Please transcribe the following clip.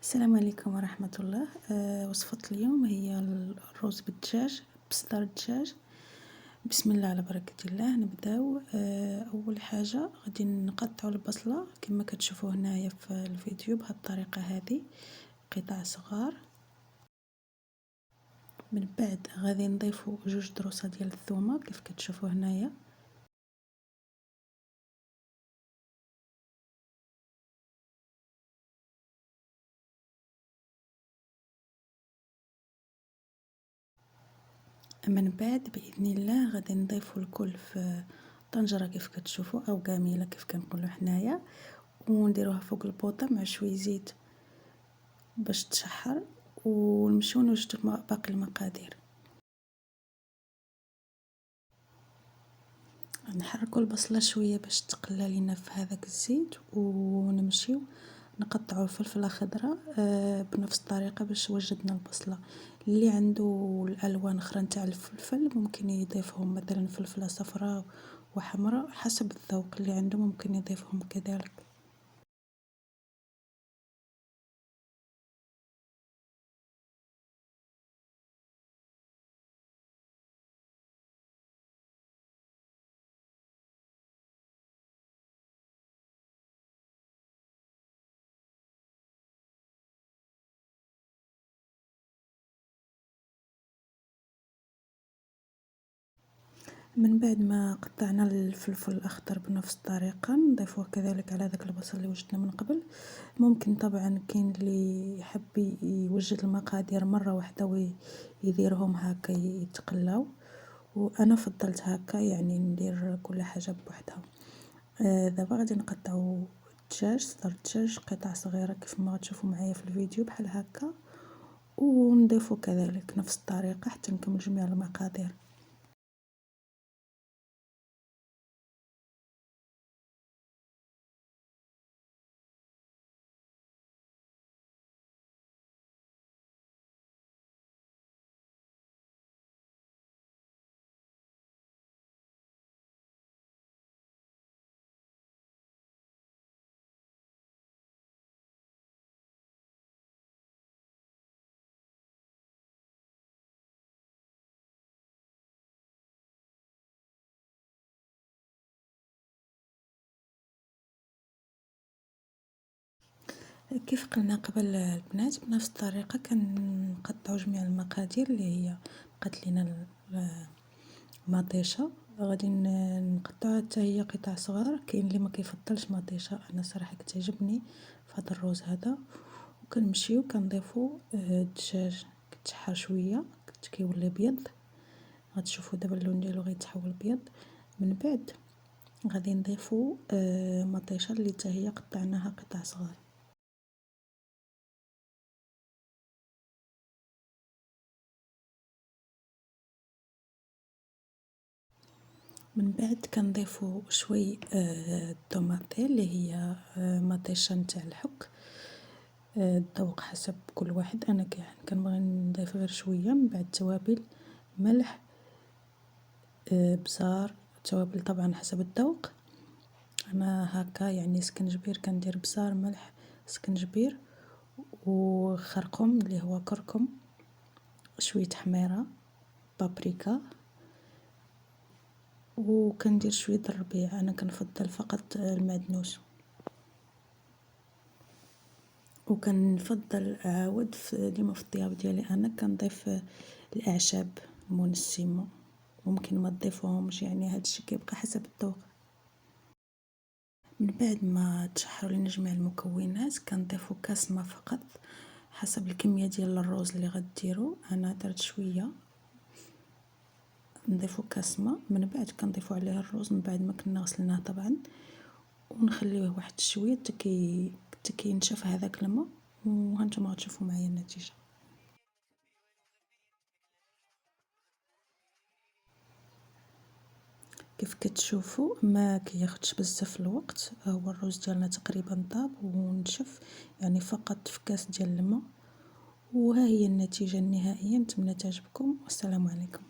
السلام عليكم ورحمة الله. وصفة اليوم هي الرز بالدجاج بصدر الدجاج. بسم الله على بركة الله. نبداو. أول حاجة غادي نقطعوا البصلة كما كتشوفوا هنايا في الفيديو بهذه الطريقة هذه، قطع صغار. من بعد غادي نضيفوا 2 دروسة ديال الثومة كيف كتشوفوا هنايا. من بعد باذن الله غادي نضيفوا الكل في طنجره كيف كتشوفوا او كاميله كيف كنقولوا حنايا، ونديروها فوق البوطه مع شوية زيت باش تشحر، ونمشيو نوجدوا باقي المقادير. نحركوا البصله شوية باش تقلى لينا في هذاك الزيت، ونمشيو نقطعوا الفلفله خضراء بنفس الطريقة باش وجدنا البصله. اللي عنده الالوان اخرى نتاع الفلفل ممكن يضيفهم، مثلا فلفله صفراء وحمراء حسب الذوق اللي عنده ممكن يضيفهم كذلك. من بعد ما قطعنا الفلفل الاخضر بنفس الطريقة نضيفوه كذلك على ذاك البصل اللي وجدنا من قبل. ممكن طبعا كاين اللي يحب يوجد المقادير مرة واحدة ويديرهم هكا يتقلاو، وانا فضلت هكا يعني ندير كل حاجة بوحدها. دابا غادي نقطعو الدجاج، صدر الدجاج قطع صغيرة كيف ما غتشوفوا معايا في الفيديو بحال هكا، ونضيفو كذلك نفس الطريقة حتى نكمل جميع المقادير. كيف قلنا قبل البنات بنفس الطريقة كنقطعوا جميع المقادير اللي هي بقات لينا المطيشه، غادي نقطعها حتى هي قطع صغار. كاين اللي ما كيفضلش مطيشه، انا صراحة كتعجبني في هذا الروز هذا. وكنمشيو كنضيفوا الدجاج كتشحر شوية كيولي ابيض، غتشوفوا دابا اللون ديالو غيتحول ابيض. من بعد غادي نضيفوا مطيشه اللي حتى هي قطعناها قطع صغار. من بعد كنضيفو شوي الطوماطي اللي هي مطيشه نتاع الحك، الذوق حسب كل واحد، انا كنبغي نضيف غير شوية. من بعد التوابل، ملح، بزار، التوابل طبعا حسب الذوق. انا هكا يعني سكنجبير كندير بزار، ملح، سكنجبير، وخرقوم اللي هو كركم، شوية حميره، بابريكا، وكندير شوية الربيع. انا كنفضل فقط المعدنوس، وكنفضل عاود ديما في الطياب ديالي انا كنضيف الاعشاب المنسمه، ممكن ما تضيفوهمش، يعني هادشي كيبقى حسب الذوق. من بعد ما تشحروا لينا جميع المكونات كنضيفوا كاس ما فقط حسب الكمية ديال الروز اللي غديروا. انا درت شوية، نضيفو كاس ماء. من بعد كنضيفو عليه الروز من بعد ما كنا غسلناه طبعا، ونخليوه واحد شوية حتى كينشف هذاك الماء، وهانتوما غتشوفوا معايا النتيجة. كيف كتشوفوا ما كياخدش بزاف الوقت، هو الرز ديالنا تقريبا طاب ونشف، يعني فقط في كاس ديال الماء. وها هي النتيجة النهائية، نتمنى تعجبكم والسلام عليكم.